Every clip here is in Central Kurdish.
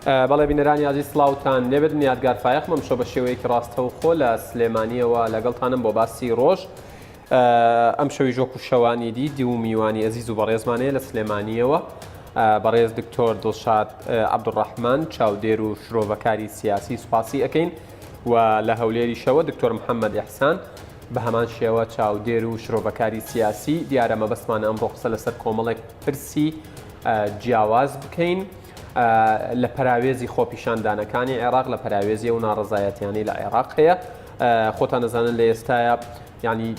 بەڵێ بینەرانی ئازیز سڵاوتان لێبێت من یادگار فایەقم ئەمشەو بە شێوەیەکی ڕاستەوخۆ لە سلێمانیەوە لەگەڵتانم بۆ باسی ڕۆژ ئەم شەوی ژۆک و شەوانی دی دوو میوانی ئەزیز و بەڕێزمانەیە لە سلێمانیەوە بەڕێز دکتۆر دڵشاد عەبدولڕەحمان چاودێر و شرۆڤەکاری سیاسی سوپاسی ئەەکەین و لە هەولێریشەوە دکتۆر محەممەد ئیحسان بە هەمان شێوە چاودێر و شرۆڤەکاری سیاسی دیارە مەبەستمانە ئەمڕۆ قسە لەسەر کۆمەڵێک پرسی جیاواز بکەین. لە پەراوێزی خۆپیشاندانەکانی عێراق لە پەراوێزی ئەو ناڕەزایەتیانەی لە عێراق هەیە خۆتان دەزانن لە ئێستاە ینی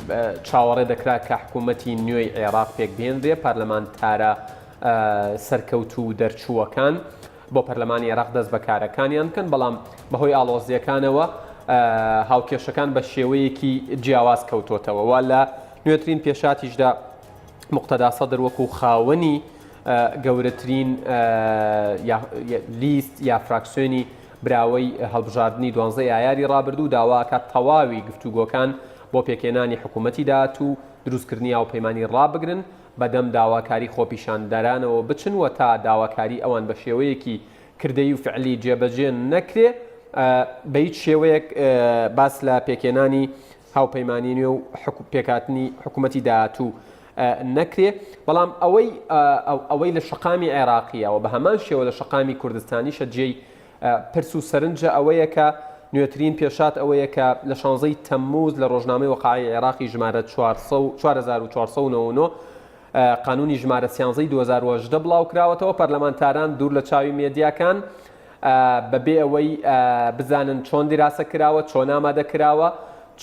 چاوەڕێ دەکرا کە حکوومەتی نوێی عێراق پێکبهێنرێ پەرلەمانتارە سەرکەوتوو و دەرچووەکان بۆ پەرلەمانی عێراق دەست بە کارەکانیان بکەن بەڵام بەهۆی ئاڵۆزیەکانەوە هاوکێشەکان بە شێوەیەکی جیاواز کەوتۆتەوە و لە نوێترین پێشاتیشدا مقتەدا سەدر وەکو خاوەنی گەورەترین لیست یا فراکسیۆنی براوەی هەڵبژاردنی دوانزەی ئایاری ڕابردوو داواکات تەواوی گفتوگۆکان بۆ پێکهێنانی حکوومەتی داهاتوو دروستکردنی هاوپەیمانی ڕابگرن بەدەم داواکاری خۆپیشاندەرانەوە بچن و تا داواکاری ئەوان بە شێوەیەکی کردەیی و فعلی جێبەجێ نەکرێ بە هیچ شێوەیەک باس لە پێکهێنانی هاوپەیمانی نوێ و پێکهاتنی حکوومەتی داهاتوو نەکرێ بەڵام ئەوەی ئەوەی لە شەقامی عێراقیەوە بە هەمان شێوە لە شەقامی کوردستانیشە جێی پرس و سەرنجە ئەوەیە کە نوێترین پێشات ئەوەیە کە لە شانزەی تەمموز لە ڕۆژنامەی وەقایعی عێراقی ژمارە 4499 قانونی ژمارە سیانزەی 2018 بڵاوکراوەتەوە پەرلەمانتاران دوور لە چاوی مێدیاکان بەبێ ئەوەی بزانن چۆن دیراسە کراوە، چۆن ئامادە کراوە،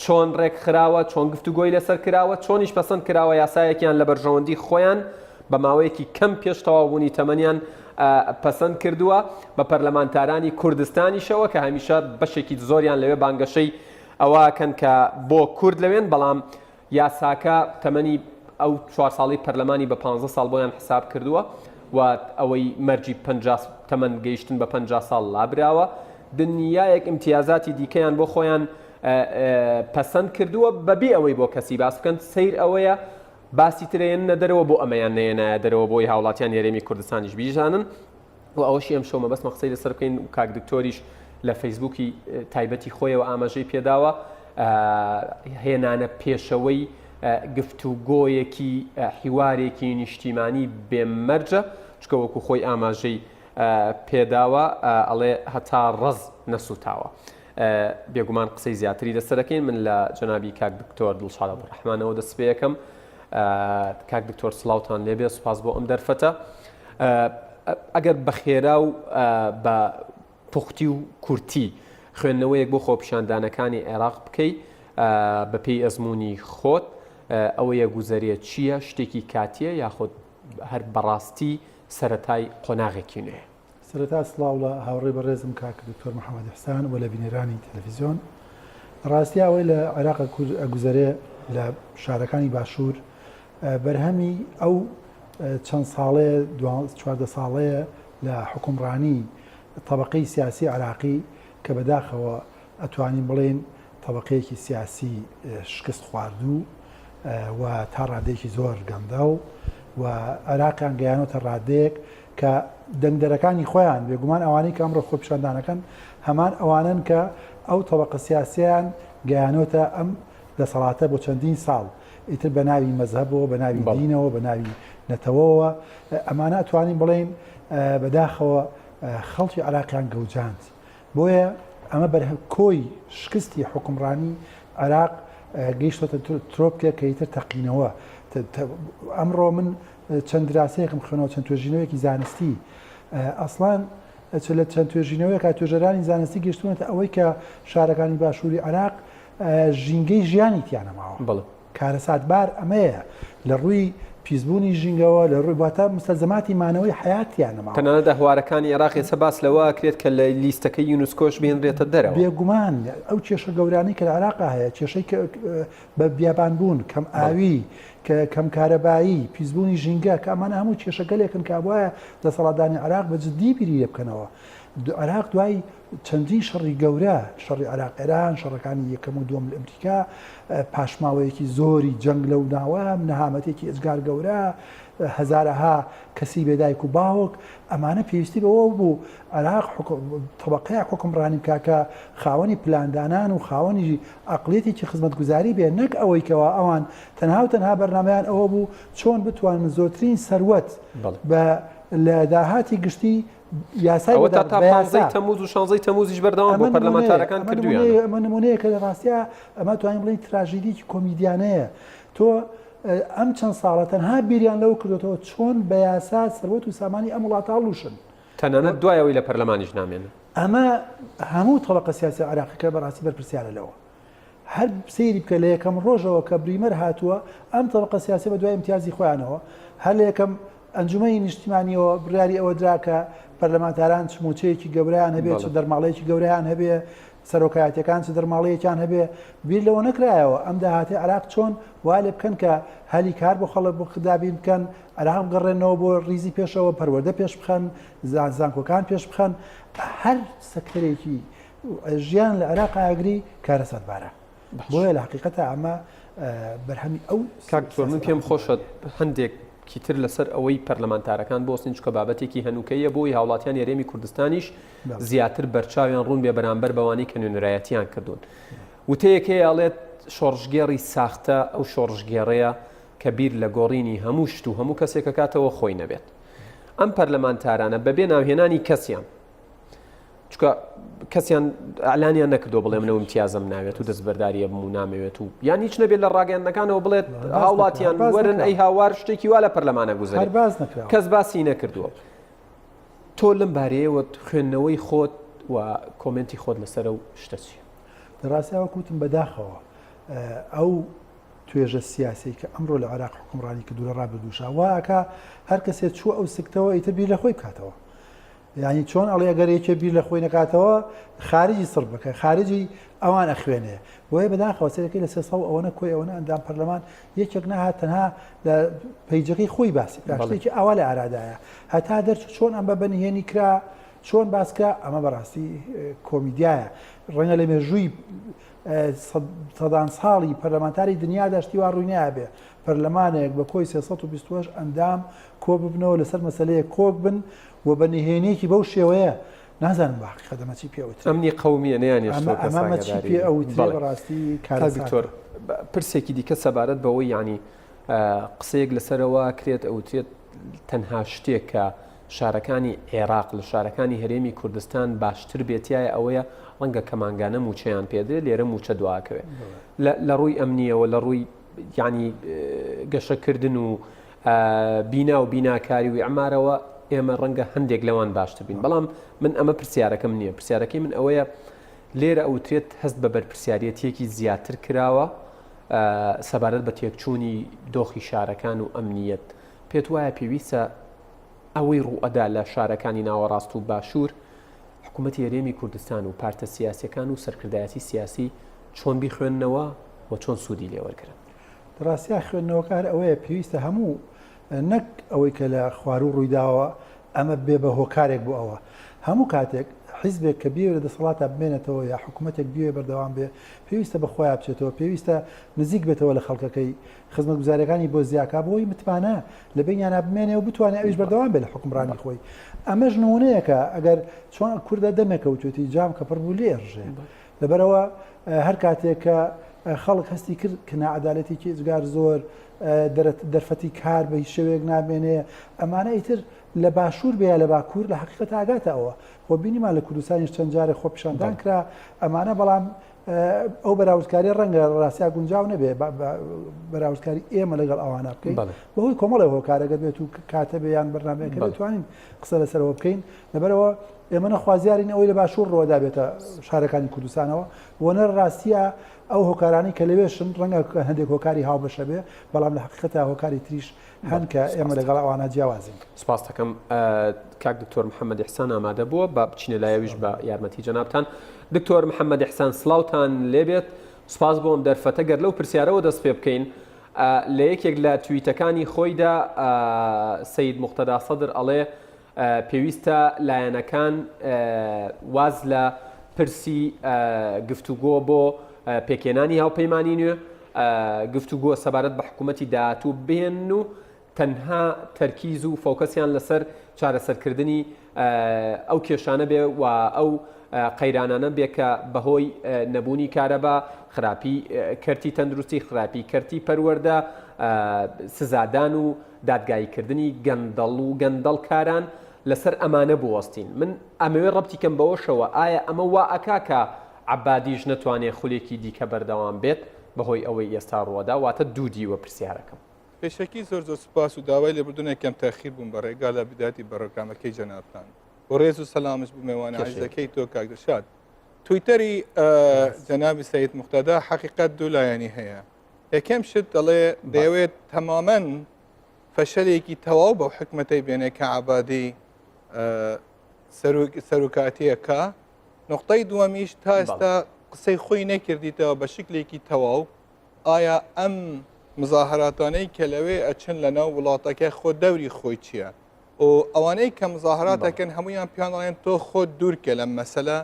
چۆن ڕێکخراوە، چۆن گفتوگۆی لەسەر کراوە، چۆنیش پەسەند کراوە یاسایەکیان لە بەرژەوەندی خۆیان بە ماوەیەکی کەم پێش تەواوبوونی تەمەنیان پەسەند کردووە بە پەرلەمانتارانی کوردستانیشەوە کە هەمیشە بەشێکی زۆریان لەوێ بانگەشەی ئەوە کەن کە بۆ کورد لەوێن بەڵام یاساکە تەمەنی ئەو چوار ساڵەی پەرلەمانی بە پانزە ساڵ بۆیان حساب کردووە و ئەوەی مەرجی 50 تەمەن گەیشتن بە 50 ساڵ لابراوە دنیایەک ئیمتیازاتی دیکەیان بۆ خۆیان پەسەند کردووە بەبێ ئەوەی بۆ کەسی باس بکەن سیر ئەوەیە باسی ترێنە دەرەوە بۆ ئەمەیان نەیەنایە دەرەوە بۆی هاوڵاتیان هەرێمی کوردستانیش بیزانن و ئەوەشی ئەمشەو مەبەستمە قسەی لەسەر بکەین و کاک دکتۆریش لە فەیسبووکی تایبەتی خۆیەوە ئاماژەی پێداوە هێنانە پێشەوەی گفتوگۆیەکی حیوارێکی نیشتیمانی بێمەرجە چکە وەکو خۆی ئاماژەی پێداوە ئەڵێ هەتا ڕەز نەسووتاوە. بێگومان قسەی زیاتری لەسەرەکەین من لە جەنابی کاک دکتۆر دڵشاد عەبدولڕەحمانەوە دەست پێ ئەکەم کاک دکتۆر سڵاوتان لێبێ سوپاس بۆ ئەم دەرفەتە ئەگەر بە خێرا و بە پوختی و کورتی خوێندنەوەیەک بۆ خۆپیشاندانەکانی عێراق بکەی بەپێی ئەزمموی خۆت ئەوەیە گوزەرێ چییە شتێکی کاتیە یاخود هەر بەڕاستی سەتای قۆناغێکی نوێ سەرەتا سڵاو لە هاوڕێی بەڕێزم کاک دکتۆر محەمەد ئیحسان و لە بینەرانی تەلەفیزیۆن. ڕاستیا ئەوەی لە عێراق ئەگوزەرێ لە شارەکانی باشوور بەرهەمی ئەو چەند ساڵەیە 14 ساڵەیە لە حکومڕانی طبقەی سیاسی عراقی کە بەداخەوە ئەتوانین بڵێین تەبەقەیەکی سیاسی شکست خواردوو و تا ڕادەیەکی زۆر گەندەڵ و عێراقیان گەیانۆتە ڕادەیەک کە دەنگدەرەکانی خۆیان بێگومان ئەوانەی کە ئەمڕۆ خۆپیشاندانەکەن هەمان ئەوانەن کە ئەو تەبەقە سیاسیان گەیانۆتە ئەم دەسەڵاتە بۆ چەندین ساڵ ئیتر بە ناوی مەزهەبەوە بە ناوی دینەوە بە ناوی نەتەوەوە ئەمانە ئەتوانین بڵێین بەداخەوە خەڵکی عێراقیان گەوجاند بۆیە ئەمە بەرهە کۆی شکستی حوکمڕانی عێراق گەیشتۆتە ترۆپکێک کە ئیتر تەقینەوە ئەمڕۆ من چەند دراسەیەکم خوێنەوە چەند توێژینەوەیەکی زانستی ئەسڵان لە چەند توێژینەوەیەکە توێژەرانی زانستی گەشتونەتە ئەوەی کە شارەکانی باشووری عێراق ژینگەی ژیانی تیانەماوە بەڵێ. کارەساتبار ئەمەیە لە ڕووی پیسبوونی ژینگەوە لە ڕووی واتە مستەلزەماتی مانەوەی حەیات تیا نەماوە. تەنانەت ئەهوارەکانی عێراق ئێستا باس لەوە ئەکرێت کە لە لیستەکەی یونسکۆش بهێنرێتە دەرەوە. بێگومان ئەو کێشە گەورانەی کە لە عێراقا هەیە کێشەی بە بیابانبوون، کەم ئاوی، کەم کارەبایی، پیسبوونی ژینگە کە ئەمانە هەموو کێشەگەلێکن کە ئەبوایە دەسەڵاتدانی عێراق بە جددی بیری لێ بکەنەوە. عێراق دوای چەندین شەڕی گەورە، شەڕی عێراق ئێران، شەڕەکانی یەکەم و دووەم لە ئەمریکا، پاشماوەیەکی زۆری جەنگ لەو ناوە، نەهامەتێکی ئێجگار گەورە، هەزارەها کەسی بێ دایک و باوک، ئەمانە پێویستی بەوە بوو عێراق تەبەقەیەک حوکمڕانی بکا کە خاوەنی پلاندانان و خاوەنی عەقڵیەتێکی خزمەتگوزاری بێ، نەک ئەوەی کەوا ئەوان تەنها و تەنها بەرنامەیان ئەوە بوو چۆن بتوانن زۆرترین سەروەت بە لە داهاتی گشتی یاسای ئەوە تا تا پانزەی تەموز و شانزەی تەموزیش بەردەوام بوو پەرلەمانتارەکان کردوویانە. ئەمە نمونەیە کە لە ڕاستیا ئەمە توانین بڵێین تراژیدیکی کۆمیدیانەیە. تۆ ئەم چەند ساڵە تەنها بیریان لەوە کردوێتەوە چۆن بە یاسا سەروەت و سامانی ئەم وڵاتە هەڵوشن. تەنانەت دوای ئەوەی لە پەرلەمانیش نامێنن. ئەمە هەموو تەبەقە سیاسیە عێراقیەکە بەڕاستی بەرپرسیارە لەوە. هەر سەیری بکە لە یەکەم ڕۆژەوە کە بریمەر هاتووە ئەم تەبەقە سیاسیە بە دوای ئیمتیازی خۆیانەوە هەر لە یەکەم ئەنجومەنی نیشتیمانیەوە بڕیاری ئەوە درا کە پەرلەمانتاران چ موچەیەکی گەورەیان هەبێ چ دەرماڵەیەکی گەورەیان هەبێ سەرۆکایەتەکان چ دەرماڵەیەکیان هەبێ بیر لەوە نەکرایەوە ئەم داهاتی عراق چۆن وا لێ بکەن کە هەلی کار بۆ خەڵک دابین بکەن عراق بگەڕێنەوە بۆ ریزی پێشەوە پەروەردە پێش بخەن زانکۆکان پێش بخەن هەر سەکتەرێکی ژیان لە عێراق ئاگری کارەساتبارە بۆیە لە حقیقەتە ئەمە بەرهەمی ئەو کاک دکتۆر من پێم خۆشە هەندێک کیتر لەسەر ئەوەی پەرلەمانتارەکان بۆستین چکە بابەتێکی هەنووکەیە بۆی هاوڵاتیان هەرێمی کوردستانیش زیاتر بەرچاویان ڕوون بێ بەرامبەر بەوانەی کە نوێنەرایەتیان کردوون وتەیەک هەیە ئەڵێت شۆڕشگێڕی ساختە ئەو شۆڕشگێڕەیە کە بیر لە گۆڕینی هەموو شت و هەموو کەسێکەکاتەوە خۆی نەبێت ئەم پەرلەمانتارانە بەبێ ناوهێنانی کەسیان چکە کەسیان ئەلانیان نەکردو بڵێ منەوە امتیازم ناوێت و دەستبەرداریە بم و نامەوێت و یان هیچ نەبێت لە ڕاگەندەکانەوە بڵێت هاوڵاتیان وەرن ئەی هاوار شتێکی وا لە پەرلەمانە گوزەر کەس باسی نەکردووە تۆ لەم بارەیەوە خوێندنەوەی خۆت و کۆمنتی خۆت لەسەر و شتە چیە؟ لە ڕاستیاوە کوتم بەداخەوە ئەو توێژە سیاسی کە ئەمڕۆ لە عێراق حکومڕانی کردو لە ڕابردووشا وا ئەکا هەر کەسێ چووە ئەو سکتەوە ئیتر بیر لە خۆی بکاتەوە یانی چۆن ئەڵێ ئەگەر یەکێ بیر لە خۆی نەکاتەوە خارجی سڕ بکە خارجی ئەوان ئەخوێنێ بۆیە بەداخەوە سەرەکەی لە 300 ئەوەنە کۆی ئەوەنە ئەندام پەرلەمان یەکێک نەهات تەنها لە پەیجەکەی خۆی باسی بکات شتێکی ئاوا لە ئارادایە هەتا دەرچوو چۆن ئەم بە بەنهێنی کرا چۆن باس کرا ئەمە بەڕاستی کۆمیدیایە ڕەنگە لە مێژووی سەدان ساڵی پەرلەمانتاری دنیادا شتی وا ڕووی نابێ پەرلەمانێک بە کۆی 328 ئەندام کۆ ببنەوە لەسەر مەسەلەیەک کۆک بن و بە نهێنیەکی بەو شێوەیە نازانم بە حەقیقەت ئەمە چی پێ ئەوترێ. ئەمنی قەومیە نەیانێشتەوە کەس ئەمە چی ئاگاداری پێ ئەوترێ بەڵێ. بەڕاستی کاک کارەساتە. دکتۆر پرسێکی دیکە سەبارەت بەوەی یانی قسەیەک لەسەرەوە کرێت ئەوترێت تەنها شتێک کە شارەکانی عێراق لە شارەکانی هەرێمی کوردستان باشتر بێتایە ئەوەیە ڕەنگە کە مانگانە مووچەیان پێدرێت لێرە مووچە دواکەوێت لە ڕووی ئەمنیەوە لە ڕووی یانی گەشەکردن و بینا و بیناکاری و ئیعمارەوە ئێمە ڕەنگە هەندێک لەوان باشتر بین بەڵام من ئەمە پرسیارەکەم نییە پرسیارەکەی من ئەوەیە لێرە ئەوترێت هەست بە بەرپرسیارەتیەکی زیاتر کراوە سەبارەت بە تێکچوونی دۆخی شارەکان و ئەمنیەت پێت وایە پێویستە ئەوەی ڕوئەدا لە شارەکانی ناوەڕاست و باشوور حکوومەتی هەرێمی کوردستان و پارتە سیاسەکان و سەرکردایەتی سیاسی چۆن بیخوێننەوە و چۆن سوودی لێوەرگرن؟ لە ڕاستیا خوێندنەوەکە هەر ئەوەیە پێویستە هەموو نەک ئەوەی کە لە خواروو ڕوویداوە ئەمە بێ بە هۆکارێک بۆ ئەوە هەموو کاتێک حیزبێک کە بیەوێ لە دەسەڵاتا بمێنێتەوە یا حکوومەتێک بیەوێ بەردەوام بێ پێویستە بە خۆیا بچێتەوە پێویستە نزیک بێتەوە لە خەڵکەکەی خزمەتگوزاریەکانی بۆ زیاکا بۆی متمانە لە بینیانا بمێنێ و بتوانێ ئەویش بەردەوام بێ لە حوکمڕانی خۆی ئەمەش نمونەیەکە ئەگەر چۆن کوردە دەمێکە وتوێتی جام کە پڕ بوو لێ ڕژێ لەبەرئەوە هەر کاتێک کە خەڵک هەستی کرد کە ناعەدالەتێکی ئێجگار زۆر دەرفەتی کار بە هیچ شێوەیەک نامێنێ ئەمانە ئیتر لە باشوور بێ یا لە باکوور لە حەقیقەت ئاگاتە ئەوە خۆ بینیمان لە کوردستانیش چەند جارێک خۆپیشاندان کرا ئەمانە بەڵام ئەو بەراوردکاری ڕەنگە ڕاستیا گونجاو نەبێ بەراوردکاری ئێمە لەگەڵ ئەوانە بکەین بەهۆی کۆمەڵی هۆکارەگە بێت و کاتە بێ یان بەرنمەیەکە بتوانین قسە لەسەرەوە بکەین لەبەرەوە ئێمە نە خوازیارین ئەوەی لە باشوور ڕووەدا بێتە شارەکانی کوردستانەوە و نە ڕاستیە ئەو هۆکارانەی کە لەوێشن ڕەنگە هەندێک هۆکاری هاوبەشە بێ بەڵام لە حقیقەتا هۆکاری تریش هەن کە ئێمە لەگەڵ ئەوانە جیاوازین. سپاست دەکەم کاک دکتۆر محەممەد ئیحسان ئامادە بووە با بچینە لای ئەویش بە یارمەتی جەنابتان دکتۆر محەممەد ئیحسان سڵاوتان لێبێت سپاس بۆ ئەم دەرفەتە گەر لەو پرسیارەوە دەست پێ بکەین لە یەکێک لە تویتەکانی خۆیدا سید مقتەدا سەدر ئەڵێ. پێویستە لایەنەکان واز لە پرسی گفتوگۆ بۆ پێکهێنانی هاوپەیمانی نوێ، گفتوگۆ سەبارەت بە حکوومەتی داهاتوو بهێنن و تەنها تەرکیز و فۆکەسیان لەسەر چارەسەرکردنی ئەو کێشانە بێ و ئەو قەیرانانە بێ کە بەهۆی نەبوونی کارەبا، خراپی کەرتی تەندروستی، خراپی کەرتی پەروەردە، سزادان و دادگاییکردنی گەندەڵ و گەندەڵکاران، لەسەر ئەمانە بوەستین. من ئەمەوێ ڕەبتی کەم بەوەشەوە ئایا ئەمە وا ئەکا کە عەبادیش نەتوانێ خولێکی دیکە بەردەوام بێت بەهۆی ئەوەی ئێستا ڕووەدا؟ واتە دوو دیوە پرسیارەکەم. پێشەکی زۆر زۆر سوپاس و داوای لێبوردنێکم تاخیر بووم بە ڕێگا لە بدایەتی بەڕۆگرامەکەی جەنابتان و ڕێز و سەلامش بۆ مێوانە عەزیزەکەی تۆ کاک دڵشاد. تویتەری جەنابی سەید موقتەدا حەقیقەت دوو لایەنی هەیە. یەکەم شت دەڵێ دەیەوێت تەمامەن فەشەلێکی تەواو بەو حکومەتەی بێنێ کە عەبادی سەرۆکاتیەکە. نقطەی دووەمیش تا ئێستا قسەی خۆی نەکردیتەوە بە شکلێکی تەواو ئایا ئەم مزاهراتانەی کە لەوێ ئەچن لە ناو وڵاتەکە خۆ دەوری خۆی چییە؟ و ئەوانەی کە مزاهرات دەکەن هەمویان پیان دەڵێن تۆ خۆت دوورکە لەم مەسەلە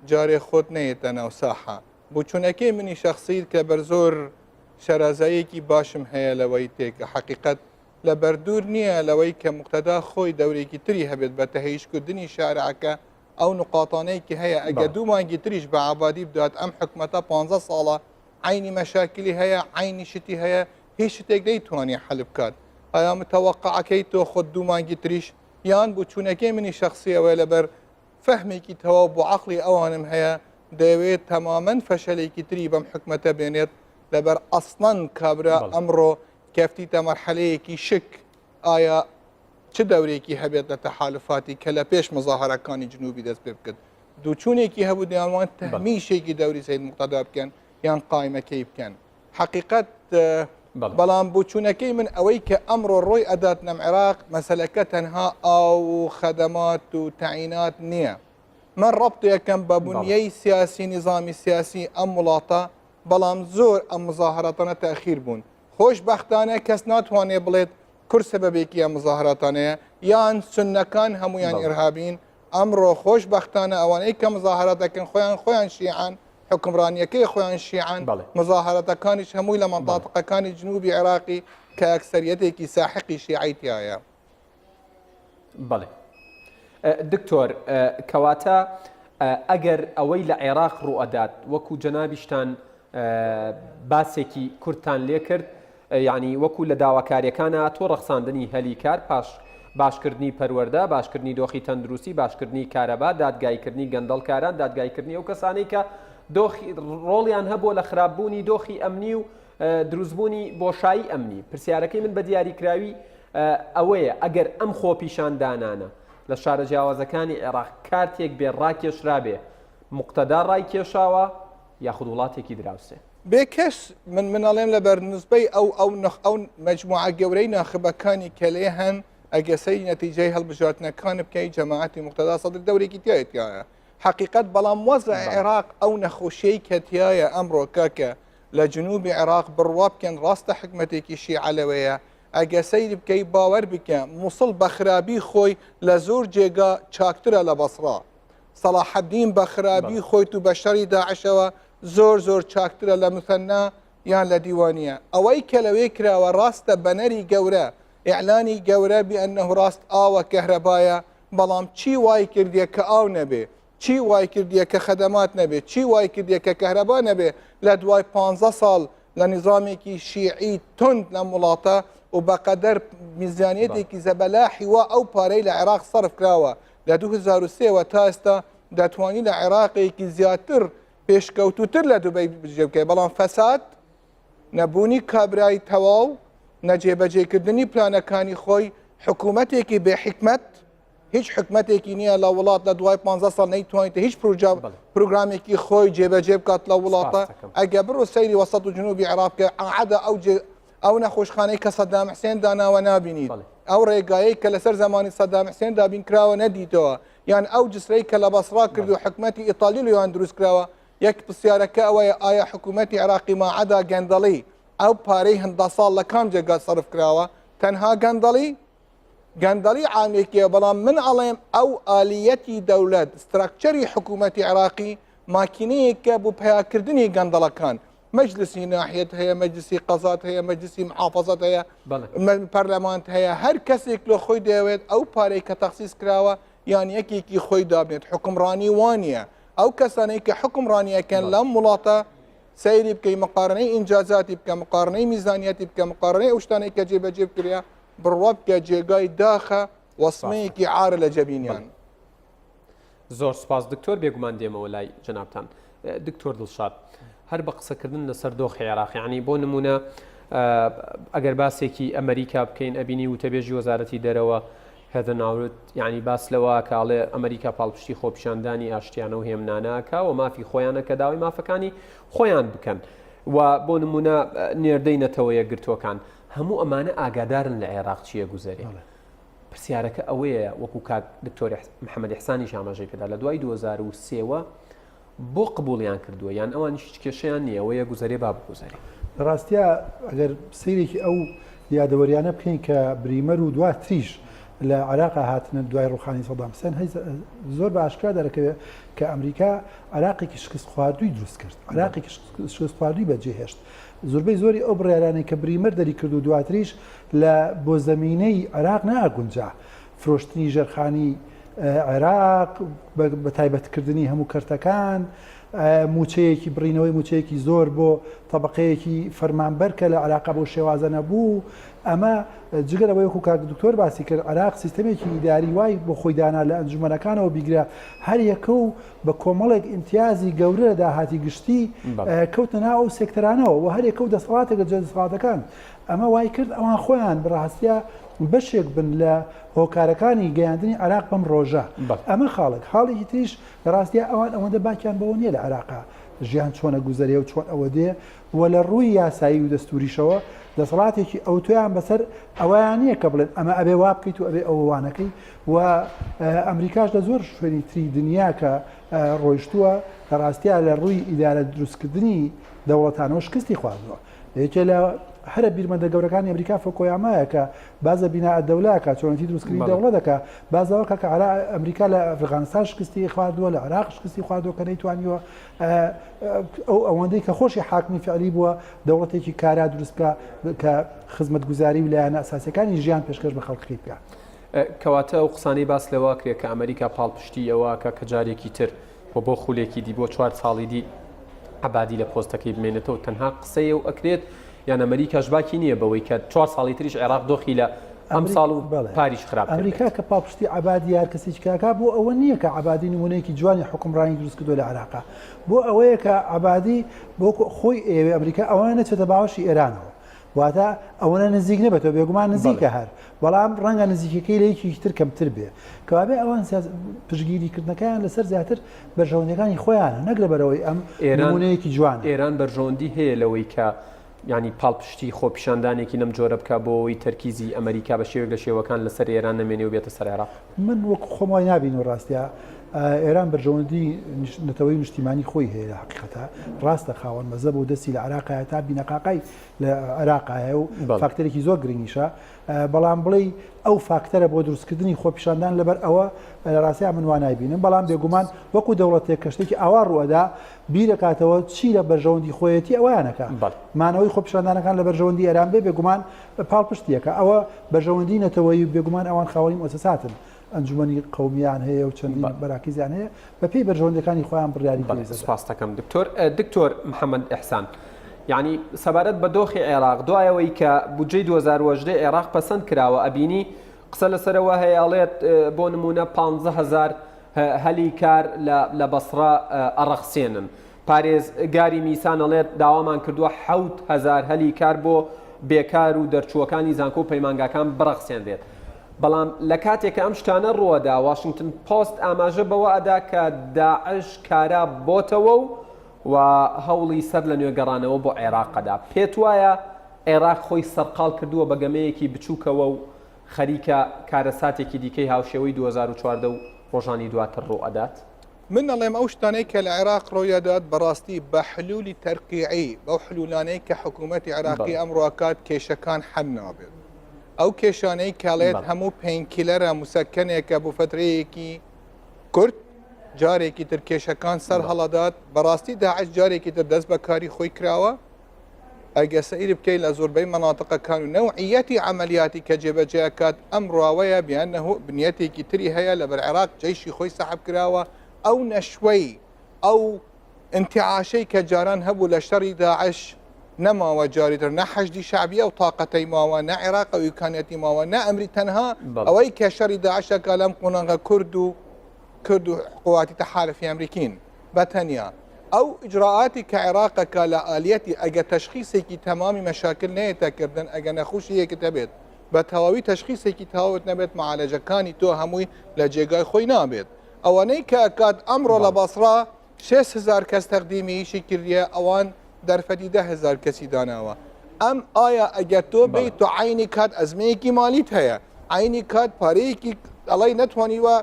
جارێ خۆت نەیەتە ناو ساحە. بۆچوونەکەی منی شەخسی کە بەر زۆر شارەزاییەکی باشم هەیە لەوەی تێک حەقیقەت لە بەردوور نییە لەوەی کە موقتەدا خۆی دەورێکی تری هەبێت بە تەهیشکردنی شارعەکە ئەو نقاتانەی کە هەیە ئەگە دوو مانگی تریش بە عەبادی بدات ئەم حکومەتە 15 ساڵە عینی مەشاکلی هەیە عینی شتی هەیە هیچ شتێک نەیتوانی حل بکات ئایا متەوەقعەکەی تۆ خۆت دوو مانگی تریش یان بچوونەکەی منی شخصیەوە لەبەر فەهمێکی تەواو بۆ عەقڵی ئەوانم هەیە دەیەوێت تەمامەن فەشەلێکی تری بەم حکومەتە بێنێت لەبەر ئەسڵەن کابرا ئەمڕۆ کەفتیتە مەرحەلەیەکی شک ئایا چ دەورێکی هەبێت لە تەحالفاتی کە لە پێش مەزاهەرەکانی جنوبی دەست پێ بکرد دووچونێکی هەبوو دەیانوان تەهمیشێکی دەوری سید مقتەدا بکەن یان قایمەکەی بکەن حقیقت بەڵام بۆچوونەکەی من ئەوەی کە ئەمڕۆ ڕۆی ئەدات نەم عێراق مەسەلەکە تەنها ئاو و خەدەمات و تەعینات نییە من ڕەبتێکم بە بنیەی سیاسی نظامی سیاسی ئەم وڵاتە بەڵام زۆر ئەم مزاهراتانە تەخیر بوون خۆشببختانە کەس ناتوانێت بڵێت کورد سەبەبێکی ئەم مزاهراتانەیە یان سنەکان هەمویان ئرهابین ئەمڕۆ خۆشبەختانە ئەوانەی کە مزاهرە دەکەن خۆیان خۆیان شیعان حکمڕانیەکەی خۆیان شیعان مزاهرەتەکانیش هەمووی لە مەنتاتقەکانی جنوبی عێراقی کە ئەکسەریەتێکی ساحقی شیعەی تایە. بەڵێ دکتۆر کەواتە ئەگەر ئەوەی لە عێراق ڕوئەدات وەکو جەنابیشتان باسێکی کورتتان لێکرد یانی وەکو لە داواکاریەکانا تۆ ڕەخساندنی هەلی کار، پاش باشکردنی پەروەردە، باشکردنی دۆخی تەندروستی، باشکردنی کارەبا، دادگاییکردنی گەندەڵکاران، دادگاییکردنی ئەو کەسانەی کە دۆخی ڕۆڵیان هەبووە لە خراپبوونی دۆخی ئەمنی و دروستبوونی بۆشایی ئەمنی. پرسیارەکەی من بە دیاریکراوی ئەوەیە ئەگەر ئەم خۆپیشاندانانە لە شارە جیاوازەکانی عێراق کارتێک بێ ڕاکێشرابێ، موقتەدا ڕایکێشاوە یاخود وڵاتێکی دراوسێ؟ بێ کەس من من ئەڵێم لەبەر نسبەی ئەو ئەو نخ ئەو مەجموعە گەورەی ناخبەکانی کە لێ هەن ئەگە سەیری نەتیجەی هەڵبژاردنەکان بکەی جەماعەتی موقتەدا سەدر دەورێکی تایە تایە حەقیقەت بەڵام وەزع عێراق ئەو نەخۆشیەی کە تایە ئەمڕۆ کاکە لە جنوبی عێراق بڕوا بکەن ڕاستە حکومەتێکی شیعە لەوەیە ئەگە سەیری بکەی باوەر بکە موسڵ بە خرابی خۆی لە زۆر جێگا چاکترە لە بەسڕا سەڵاحەدین بە خرابی خۆیت و بە شەڕی داعشەوە زۆر زۆر چاکترە لە مثەنا یان لە دیوانیە ئەوەی کە لەوێ کراوە ڕاستە بەنەری گەورە ئیعلانی گەورە بئەنه ڕاست ئاوە کەهرەبایە بەڵام چی وای کردیە کە ئاو نەبێ چی وای کردیە کە خەدەمات نەبێ چی وای کردیە کە کەهرەبا نەبێ لە دوای 15 ساڵ لە نیزامێکی شیعی توند لەم وڵاتە و بەقەدەر میزانیەتێکی زەبەلاحی وا ئەو پارەی لە عێراق سەرف کراوە لە 2003 وە تا ئێستا دەتوانی لە عێراقێکی زیاتر پێشکەوتووتر لە دوبەی بجێ بکەی بەڵام فەساد نەبوونی کابرای تەواو نەجێبەجێکردنی پلانەکانی خۆی حکوومەتێکی بێ حکمت هیچ حکومەتێکی نییە لە وڵات لە دوای 15 ساڵ نەیتوانیت هیچ پرۆگرامێکی خۆی جێبەجێ بکات لە وڵاتە ئەگە بڕۆ سەیری وەسەت و جنوبی عێراق بکە عادە ئەو ئەو نەخۆشخانەی کە سەدام حسێن داناوە نابینیت ئەو ڕێگایەی کە لەسەر زمانی سەدام حسێن دابین کراوە نەدیتەوە یان ئەو جسرەی کە لە بەسڕا کرد و حکومەتی ئیتالی لێیان دروست کراوە یەک پرسیارەکە ئەوەیە ئایا حکوومەتی عێراقی ماعەدا گەندەڵی ئەو پارەی هەندە ساڵ لە کام جێگا سەرف کراوە تەنها گەندەڵی؟ گەندەڵی عامێکیە بەڵام من ئەڵێم ئەو ئالیەتی دەولەت structure ی حکوومەتی عێراقی ماکینەیەکە بۆ پیاکردنی گەندەڵەکان مەجلسی ناحیەت هەیە مەجلسی قەزات هەیە مەجلسی محافظەت هەیە پەرلەمانت هەیە هەر کەسێک لە خۆی دەیەوێت ئەو پارەی کە تەخسیس کراوە یان یەکێکی خۆی دابنێت حکومڕانی وانە ئەو کەسانەی کە حکومڕانیەکەن لەم وڵاتە سەیری بکەی مقارنەی ئینجازاتی بکە مقارنەی میزانیەتی بکە مقارنەی ئەو شتانەی کە جێبەجێ بکرێ بڕوا بکە جێگای داخە وەسمەیەکی عارە لە جەبینیان. زۆر سوپاس دکتۆر بێگومان دێمەوە لای جەنابتان دکتۆر دڵشاد هەر بە قسەکردن لەسەر دۆخی عێراق یعنی بۆ نمونە ئەگەر باسێکی ئەمریکا بکەین ئەبینی وتەبێژی وەزارەتی دەرەوە هێدە ناورت یعنی باس لەوە کاڵێ ئەمریکا پاڵپشتی خۆپیشاندانی ئاشتیانە و هێمناناکە و مافی خۆیانە کە داوای مافەکانی خۆیان بکەن و بۆ نمونە نێردەی نەتەوە یەکگرتووەکان هەموو ئەمانە ئاگادارن لە عێراق چییە گوزەرێ پرسیارەکە ئەوەیە وەکو کاک دکتۆر محەممەد ئیحسانیش ئاماژەی پێدا لە دوای 2003 وە بۆ قبوڵیان کردووە یان ئەوانیش هیچ کێشەیان نییە ئەوەیە گوزەرێ با بگوزەرێ. لە ڕاستیا ئەگەر سەیرێکی ئەو یادەوەریانە بکەین کە بریمەر و دواتریش لە عێراقا هاتنە دوای ڕوخانی سەدام حسێن هەی زۆر بە ئاشکرا دەرەکەوێت کە ئەمریکا عێراقێکی شکست خواردووی دروست کرد عێراقێکی شکست خواردووی بەجێهێشت زۆربەی زۆری ئەو بڕیارانەی کە بریمەر دەریکرد و دواتریش لە بۆ زەمینەی عێراق ناگونجا، فرۆشتنی ژێرخانی عێراق، بە تایبەتکردنی هەموو کەرتەکان، مووچەیەکی بڕینەوەی مووچەیەکی زۆر بۆ تەبەقەیەکی فەرمانبەر کە لە عێراقا بەو شێوازە نەبوو، ئەمە جگە لەوەی وەکو کاک دکتۆر باسی کرد عێراق سیستەمێکی ئیداری وای بۆ خۆی دانا لە ئەنجومەنەکانەوە بیگرە هەر یەکە و بە کۆمەڵێک ئیمتیازی گەورە لە داهاتی گشتی کەوتنە ناو ئەو سێکتەرانەوە و هەر یەکە و دەسەڵاتێک لە دەسەڵاتەکان ئەمە وای کرد ئەوان خۆیان بەڕاستیا بەشێک بن لە هۆکارەکانی گەیاندنی عێراق بەم ڕۆژە. ئەمە خاڵێک. خاڵێکی تریش لە ڕاستیا ئەوان ئەوەندە باکیان بەوە نییە لە عێراقا ژیان چۆن ئەگوزەرێ و چۆن ئەوە دێ و لە ڕووی یاسایی و دەستووریشەوە دەسەڵاتێکی ئەوتۆیان بەسەر ئەوەیان نییە کە بڵێن ئەمە ئەبێ وا بکەیت و ئەبێ ئەوە وا نەکەی و ئەمریکاش لە زۆر شوێنی تری دنیا کە ڕۆیشتووە لە ڕاستیا لە ڕووی ئیدارە دروستکردنی دەوڵەتانەوە شکستی خواردووە. یەکێ لە هەرە بیرمەندە گەورەکانی ئەمریکا فۆکۆیامایە کە باس لە بیناء الدولە ئەکا، چۆنێتی دروستکردنی دەوڵەت ئەکا، باس لەوە ئەکا کە ئەمریکا لە ئەفغانستان شکستی خواردووە، لە عێراق شکستی خواردووە کە نەیتوانیوە ئەو ئەوەندەی کە خۆشی حاکمی فعلی بووە دەوڵەتێکی کارا دروست بکا کە خزمەتگوزاری و لایەنە ئەساسیەکانی ژیان پێشکەش بە خەڵکەکەی بکا. کەواتە ئەو قسانەی باس لەوە ئەکرێ کە ئەمریکا پاڵپشتی ئەوە ئەکا کە جارێکی تر و بۆ خولێکی دی بۆ چوار ساڵی دی عەبادی لە پۆستەکەی بمێنێتەوە تەنها قسەیە و ئەکرێت یان ئەمریکاش باکی نییە بەوەی کە چوار ساڵی تریش عێراق دۆخی لە ئەم ساڵ و پاریش خراپتر ئەمریکا بێت. کە پاڵپشتی عەبادی یا هەر کەسێکی کە ئەکا بۆ ئەوە نییە کە عەبادی نموونەیەکی جوانی حوکمڕانی دروست کردووە لە عێراقا بۆ ئەوەیە کە عەبادی بۆ خۆی ئەیەوێ ئەمریکا ئەوەنە نەچێتە باوەشی ئێرانەوە واتە ئەوەنە نزیک نەبێتەوە بێگومان نزیکە هەر بەڵام ڕەنگە نزیکەکەی لە یەکێکی تر کەمتر بێ کەوابێ ئەوان پشتگیری کردنەکەیان لەسەر زیاتر بەرژەوەندیەکانی خۆیانە نەک لەبەرەوەی ئەم نمونەیەکی جوانە. ئێران بەرژەوەندی هەیە لەوەی کە یانی پاڵپشتی خۆپیشاندانێکی لەم جۆرە بکا بۆ ئەوەی تەرکیزی ئەمەریکا بە شێوەیەک لە شێوەکان لەسەر ئێران نەمێنێ و بێتە سەر عێراق؟ من وەکو خۆم وای نابینم ڕاستە ئێران بەرژەوەندی نەتەوەی و نیشتیمانی خۆی هەیە لە حقیقەتە ڕاستە خاوەن مەزەب و دەستی لە عێراقایە تا بینەقاقای لە عێراقایە و فاکتەرێکی زۆر گرنگیشە بەڵام بڵێی ئەو فاکتەرە بۆ دروستکردنی خۆپیشاندان لەبەر ئەوە لە ڕاستیا من وا نایبینم بەڵام بێگومان وەکو دەوڵەتێک کە شتێکی ئاوا ڕووەدا بیرەکاتەوە چی لە بەرژەوەندی خۆیەتی ئەویانەکە مانەوەی خۆپیشاندانەکان لە بەرژەوەندی ئێران بێ بێگومان پاڵپشتیەکە ئەوە بەرژەوەندی نەتەوەیی و بێگومان ئەوان خاوەنی موسساتن ئەنجومەنی قەومیان هەیە و چەندین مەراکیزیان هەیە بەپێی بەرژەوەندیەکانی خۆیان بڕیاری پێویست دەدەن. سپاست دەکەم دکتۆر. دکتۆر محەمەد ئیحسان یانی سەبارەت بە دۆخی عێراق دوای ئەوەی کە بودجەی 2018 عێراق پەسەند کراوە ئەبینی قسە لەسەرەوە هەیە ئەڵێت بۆ نمونە 15000 هەلی کار لە بەسڕە ئەڕەخسێنن پارێزگاری میسان ئەڵێت، داوامان کردووە 7000 هەلی کار بۆ بێکار و دەرچووەکانی زانکۆ و پەیمانگاکان بڕەخسێنرێت. بەڵام لە کاتێک کە ئەم شتانە ڕووەدا، واشنگتن پۆست ئاماژە بەوە ئەدا کە داعش کارا بۆتەوە و و هەوڵی سەر لە نوێ گەڕانەوە بۆ عێراق ئەدا. پێت وایە عێراق خۆی سەرقاڵ کردووە بە گەمەیەکی بچووکەوە و خەریکە کارەساتێکی دیکەی هاوشێوەی 2014 و ڕۆژانی دواتر ڕووئەدات؟ من ئەڵێم ئەو شتانەی کە لە عێراق ڕوویەدات بەڕاستی بە حلولی تەرقیعی بەو حلولانەی کە حکوومەتی عێراقی ئەمڕۆ ئەکات کێشەکان حەل نابێت. ئەو کێشانەی کەڵێت هەموو painkiller ە مسەکەنێکە بۆ فەترەیەکی کورت جارێکی تر کێشەکان سەر هەڵەدات بەڕاستی داعش جارێکی تر دەست بە کاری خۆی کراوە ئەگە سەیر بکەی لە زۆربەی مەناتقەکان و نەوعیەتی عەمەلیاتی کە جێبەجێ ئەکات ئەم ڕاوەیە بیانەه بنیەتێکی تری هەیە لەبەر عێراق جەیشی خۆی سەحب کراوە ئەو نەشوەی ئەو انتعاشەی کە جاران هەبوو لە شەڕی داعش نەماوە جاری تر نە حەشدی شەعبی ئەو تاقەتەی ماوە نە عێراق ئەو ئیمکانیەتی ماوە نە ئەمری تەنها ئەوەی کە شەڕی داعشەکە لەم قۆناغە کورد و کورد و قواتی تەحالفی ئەمریکین بە تەنیا ئەو ئیجرائاتی کە عێراق ئەکا لە ئالیەتی ئەگە تەشخیسێکی تەمامی مەشاکل نەیەتە کردن ئەگە نەخوشیەکت هەبێت بە تەواوی تەشخیسێکی تەواوت نەبێت معالەجەکانی تۆ هەمووی لە جێگای خۆی نابێت ئەوانەی کە ئەکات ئەمڕۆ لە بەسڕا 6000 کەس تەقدیمی ئیشی کردیە ئەوان دەرفەتی 10000 کەسی داناوە ئەم ئایا ئەگەر تۆ بیت تۆ عینی کات ئەزمەیەکی مالیت هەیە عینی کات پارەیەکی ئەڵی نەتوانیوە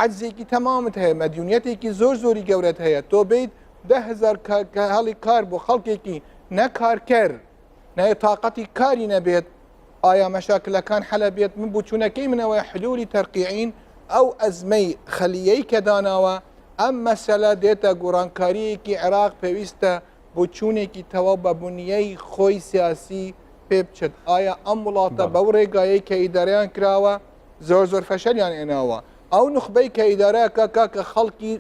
عەجزێکی تەمامت هەیە، مەدیونیەتێکی زۆر زۆری گەورەت هەیە، تۆ بیت 10,000 هەڵی کار بۆ خەڵکێکی نە کارکەر نە تااقەتی کاری نەبێت ئایا مەشاکلەکان حەلە بێت من بچوونەکەی منەوەی حلولی تەرقیعین ئەو ئەزمەی خەلیەی کە داناوە ئەم مەسەلە دێتە گۆڕانکاریەکی عێراق پێویستە بۆچوونێکی تەواو بە بنیەی خۆی سیاسی پێ بچێت ئایا ئەم وڵاتە بەو ڕێگایەی کە ئیدارەیان کراوە زۆر زۆر فەشەلیان ئێناوە ئەو نوخبەی کە ئیدارەکە کاکە خەڵکی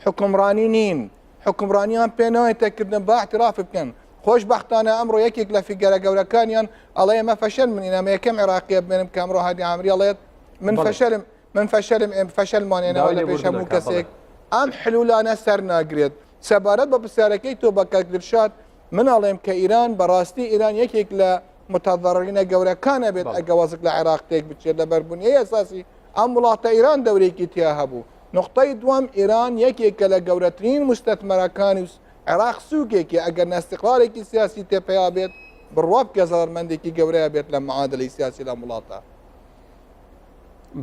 حکومڕانی نین حکومڕانیان پێ نایەتەکردن با اعتراف بکەن خۆشببختانە ئەمڕۆ یەکێک لە فیگەرە گەورەکانیان ئەڵێ ئێمە فەشەل من ئێمە یەکەم عێراقیە بمێنم کە ئەمڕۆ هادی عامری ئەڵێت من فەشەلم من فەشەلم ئێم فەشەلمان ێنەوە لە پێش هەموو کەسێک ئەم حلولانە سەر ناگرێت سەبارەت بە پرسیارەکەی تۆ بە کاک دلشاد من ئەڵێم کە ئیران بەڕاستی ئیران یەکێک لە متضررینە گەورەکانە بێت ئەگە وەزک لە عێراق تێک بچێت لەبەر بنیەی ئەساسی ئەم وڵاتە ئیران دەورێکی تیا هەبوو نقطەی دووەم ئیران یەکێکە لە گەورەترین مستەثمەرەکانی و عێراق سوکێکی ئەگەر ناستقرارێکی سیاسی تێپیا بێت بڕوا بکە زەرمەندێکی گەورەیە بێت لە معادلەی سیاسی لەم وڵاتە.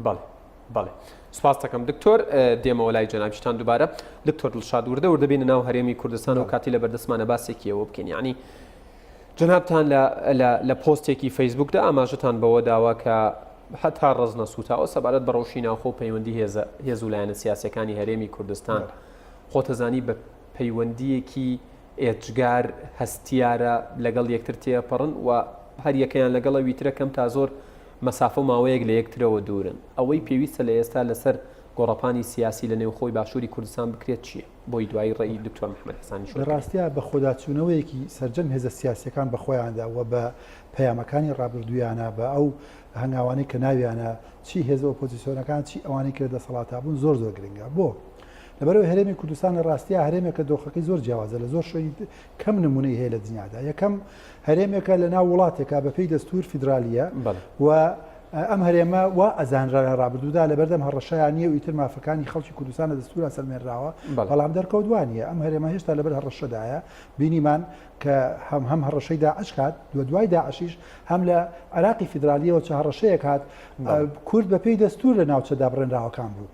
بەڵێ بەڵێ سپاس دەکەم دکتۆر دێمەوە لای جەنابیشتان دووبارە دکتۆر دڵشاد وردە وردە بینە ناو هەرێمی کوردستان و کاتی لە بەردەستمانە باسێکی ئەوە بکەین یعنی جەنابتان لە پۆستێکی فەیسبوکدا ئاماژەتان بەوە داوە کە هەتا ڕەز نەسووتاوە سەبارەت بە ڕەوشی ناوخۆ و پەیوەندی هێزە هێز و لایەنە سیاسەکانی هەرێمی کوردستان خۆتەزانی بە پەیوەندیەکی ئێجگار هەستیارە لەگەڵ یەکتر تێپەڕن و هەریەکەیان لەگەڵ ئەوی ترە کەم تا زۆر مەسافە و ماوەیەک لە یەکترەوە دوورن. ئەوەی پێویستە لە ئێستا لەسەر گۆڕەپانی سیاسی لە نێوخۆی باشووری کوردستان بکرێت چییە؟ بۆی دوایی ڕێی دکتۆر محەمەد حەسانی شۆر لە ڕاستیا بە خۆداچوونەوەیەکی سەرجەم هێزە سیاسییەکان بە خۆیاندا و بە پەیامەکانی ڕابردوویانا بە ئەو هەنگاوانەی کە ناویانە چی هێزە ئۆپۆزیسیۆنەکان چی ئەوانەی کە لە دەسەڵاتا بوون زۆر زۆر گرنگە. بۆ؟ لەبەرئەوەی هەرێمی کوردستان لە ڕاستیا هەرێمێکە دۆخەکەی زۆر جیاوازە لە زۆر شوێنی کەم نمونەی هەیە لە دنیادا. یەکەم هەرێمێکە لە ناو وڵاتێکە بە پێی دەستور فیدرالیە و ئەم هەرێمە وا ئەزانرا لە ڕابردوودا لەبەردەم هەڕەشەیان نییە و ئیتر مافەکانی خەڵکی کوردستان لە دەستورا سەلمێنراوە بەڵام دەرکەوت وا نییە ئەم هەرێمە هێشتا لەبەر هەڕەشەدایە بینیمان کە هەم هەم هەڕەشەی داعش هات دو دوای داعشیش هەم لە عراقی فیدرالیەوە چە هەڕەشەیەک هات کورد بە پێی دەستور لە ناوچە دابڕێنراوەکان بوو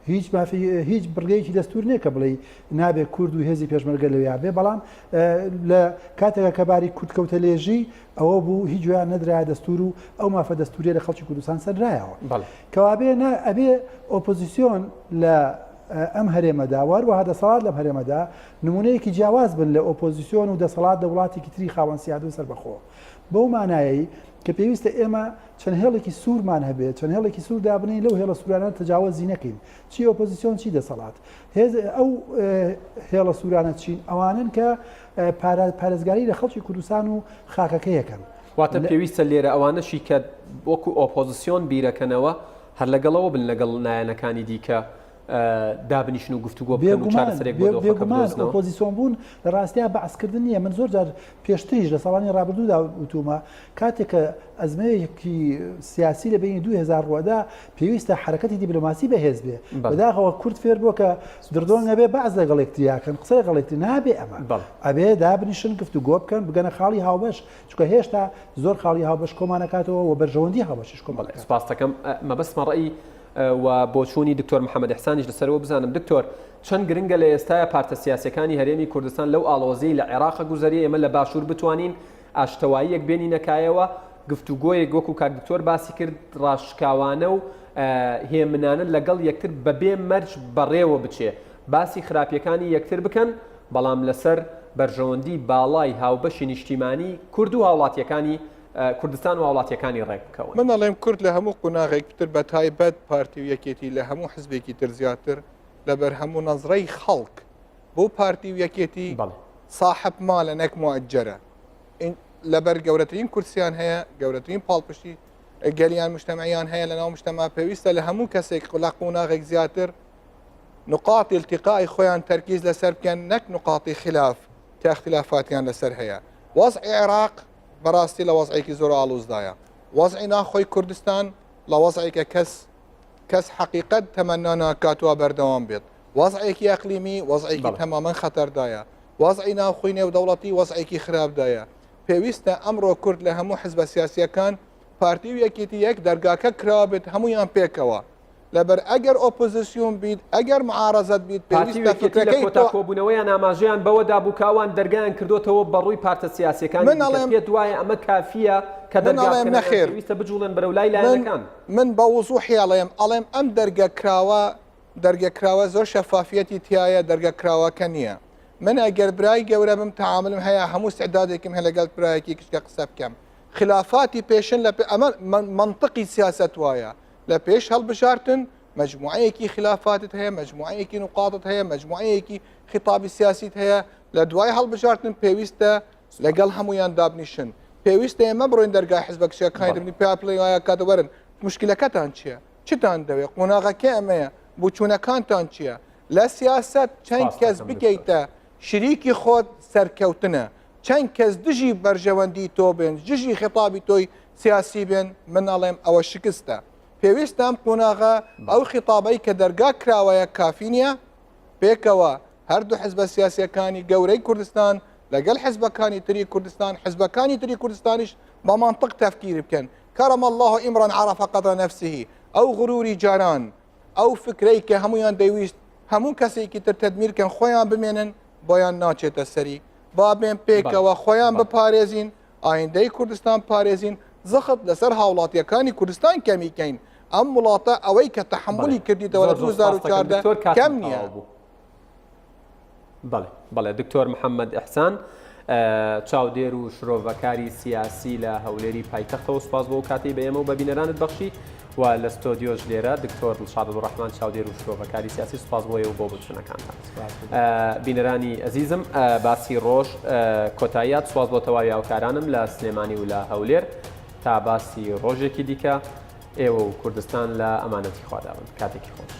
هیچ مافی هیچ بڕگەیەکی دەستور نییە کە بڵێی نابێ کورد و هێزی پێشمەرگە لەویا بێ بەڵام لە کاتێکا کە باری کورد کەوتە لێژی ئەوە بوو هیچ گوێیان نەدرایە دەستور و ئەو مافە دەستوریە لە خەڵکی کوردستان سەنرایەوە کەوابێ نا ئەبێ ئۆپۆزیسیۆن لە ئەم هەرێمەدا واروەها دەسەڵات لەم هەرێمەدا نمونەیەکی جیاواز بن لە ئۆپۆزیسیۆن و دەسەڵات لە وڵاتێکی تری خاوەن سیادە و سەربەخۆ بەو مانایەی کە پێویستە ئێمە چەند هێڵێکی سوورمان هەبێت، چەند هێڵێکی سوور دابنێین، لەو هێڵە سوورانە تەجاوەزی نەکەین، چی ئۆپۆزیسیۆن چی دەسەڵات. هێز ئەو هێڵە سوورانە چین؟ ئەوانەن کە پارێزگاری لە خەڵکی کوردستان و خاکەکەی ئەکەن. واتە پێویستە لێرە ئەوانەشی کە وەکو ئۆپۆزیسیۆن بیرەکەنەوە هەر لەگەڵەوە بن لەگەڵ لایەنەکانی دیکە دابنیشن و گفتوگۆ بکەن و چارەسەرێک بۆ دۆخەکە بێگومان ئۆپۆزیسیۆن بوون لە ڕاستیا بەعسکردن نییە من زۆر جار پێشتریش لە ساڵانی ڕابردوودا وتومە کاتێک کە ئەزمەیەکی سیاسی لە بینی 2000 ڕوەدا پێویستە حرەکەتی دیبلۆماسی بەهێز بێ بەداخەوە کورد فێر بووە کە دردۆنگ ئەبێ بەعس لەگەڵ یەکتریاکەن قسە لەگەڵ یەکتری نابێ ئەمە ئەبێ دابنیشن گفتوگۆ بکەن بگەنە خاڵی هاوبەش چونکە هێشتا زۆر خاڵی هاوبەش کۆمانەکاتەوە و بەرژەوەندی هاوبەشیش کۆمانەکات. سپاستەکەم مەبەستمە ڕەئی و بۆچوونی دکتۆر محەمەد ئیحسانیش لەسەرەوە بزانم دکتۆر چەند گرنگە لە ئێستایا پارتە سیاسیەکانی هەرێمی کوردستان لەو ئاڵۆزیەی لە عێراق گوزەریە ئێمە لە باشوور بتوانین ئاشتەواییەک بێنینە کایەوە. گفتوگۆیەک وەکو کاک دکتۆر باسی کرد ڕاشکاوانە و هێمنانە لەگەڵ یەکتر بەبێ مەرج بەڕێوە بچێ باسی خراپیەکانی یەکتر بکەن بەڵام لەسەر بەرژەوەندی باڵای هاوبەشی نیشتیمانی کورد و هاوڵاتیەکانی کوردستان و هاوڵاتیەکانی ڕێک بکەون. من ئەڵێم کورد لە هەموو قوناغێک پتر بە تایبەت پارتی و یەکێتی لە هەموو حزبێکی تر زیاتر لەبەر هەموو نەزرەی خەڵک بۆ پارتی و یەکێتی ساحب مالە نەک موئەجەرە لەبەر گەورەترین کورسیان هەیە گەورەترین پاڵپشتی گەلیان مجتەمعیان هەیە لەناو مجتەمع پێویستە لە هەموو کەسێک لە قوناغێک زیاتر نقاطی التقاء خۆیان تەرکیز لەسەر بکەن نەک نقاطی خلاف کە اختلافاتیان لەسەر هەیە وەزعی عێراق بەڕاستی لە وەزعێکی زۆر ئاڵوزدایە وەزعی ناخۆی کوردستان لە وەزعێکە کەس کەس حەقیقەت تەمەنا ناکات وا بەردەوام بێت وەزعێکی ئەقلیمی وەزعێکی تەمامەن خەتەردایە وەزعی ناوخۆی نێودەوڵەتی وەزعێکی خراپدایە پێویستە ئەمڕۆ کورد لە هەموو حزبە سیاسیەکان پارتی و یەکێتی یەک دەرگاکە کرابێت هەمویان پێکەوە لەبەر ئەگەر ئۆپۆزیسیۆن بیت ئەگەر معارەزەت بیت پارتی و پێویستە یەکێتی لە فکرەکەی کۆتا تۆ کۆبوونەوەیان ئاماژەیان بەوە دابوو کە ئەوان دەرگایان کردۆتەوە بە ڕووی پارتە سیاسیەکانی من دیکە ئەڵێم پێت وایە ئەمە کافیە کە من دەرگا ئەڵێم بکەنەوە یان نەخێر پێویستە بجوڵێن بەرەو لای من لایەنەکان؟ من بە وزوحی ئەڵێم ئەڵێم ئەم دەرگە کراوە دەرگە کراوە زۆر شەفافیەتی تایە دەرگە کراوەکە نییە من ئەگەر برای گەورە بم تەعاملم هەیە هەموو استعدادێکم هەیە لەگەڵ برایەکی کچکە قسە بکەم خلافاتی پێشن لە ئەمە منطقی سیاسەت وایە لە پێش هەڵبژارتن مەجموعەیەکی خلافاتت هەیە مەجموعەیەکی نقاطت هەیە مەجموعەیەکی خیتابی سیاسیت هەیە لە دوای هەڵبژارتن پێویستە لەگەڵ هەمویان دابنیشن پێویستە ئێمە بڕۆین دەرگای حزبە کچەکانی دەبنی پێ پڵێ وایە کاتە وەرن مشکلەکەتان چییە چتان دەوێ قۆناغەکە ئەمەیە بچوونەکانتان چییە لە سیاست چەند کەس بکەیتە شریکی خۆت سەرکەوتنە چەند کەس دژی بەرژەوەندی تۆ بێن دژی خیتابی تۆی سیاسی بێن من ئەڵێم ئەوە شکستە پێویستە ئەم قۆناغە ئەو خیتابەی کە دەرگا کراوەیە کافی نییە پێکەوە هەردوو حزبە سیاسیەکانی گەورەی کوردستان لەگەڵ حزبەکانی تری کوردستان حزبەکانی تری کوردستانیش بە مەنتق تەفکیر بکەن کرم الله امرا عرف قدر نفسه ئەو غروری جاران ئەو فکرەی کە هەمویان دەیویست هەموو کەسێکی تر تەدمیر کەن خۆیان بمێنن بۆیان ناچێتە سەری با بێن پێکەوە خۆیان بپارێزین ئایندەی کوردستان پارێزین زەخت لەسەر هاوڵاتیەکانی کوردستان کەمی کەین ئەم وڵاتە ئەوەی کە تەحملی کردیتەوە لە 2014 کەم نییە. بەڵێ بەڵێ دکتۆر محەممەد ئیحسان چاودێر و شرۆڤەکاری سیاسی لە هەولێری پایتەختەوە سوپاس بۆ کاتی بە ئێمە و بە بینەرانت بەخشی و لە ستۆدیۆش لێرە دکتۆر دڵشاد عەبدولڕەحمان چاودێر و شرۆڤەکاری سیاسی سوپاس بۆ ئێوە بۆ بۆچوونەکانتان بینەرانی ئەزیزم باسی ڕۆژ کۆتاییات سوپاس بۆ تەواوی هاوکارانم لە سلێمانی و لە هەولێر تا باسی ڕۆژێکی دیکە ئێوە و کوردستان لە ئەمانەتی خوادا بن کاتێکی خۆش.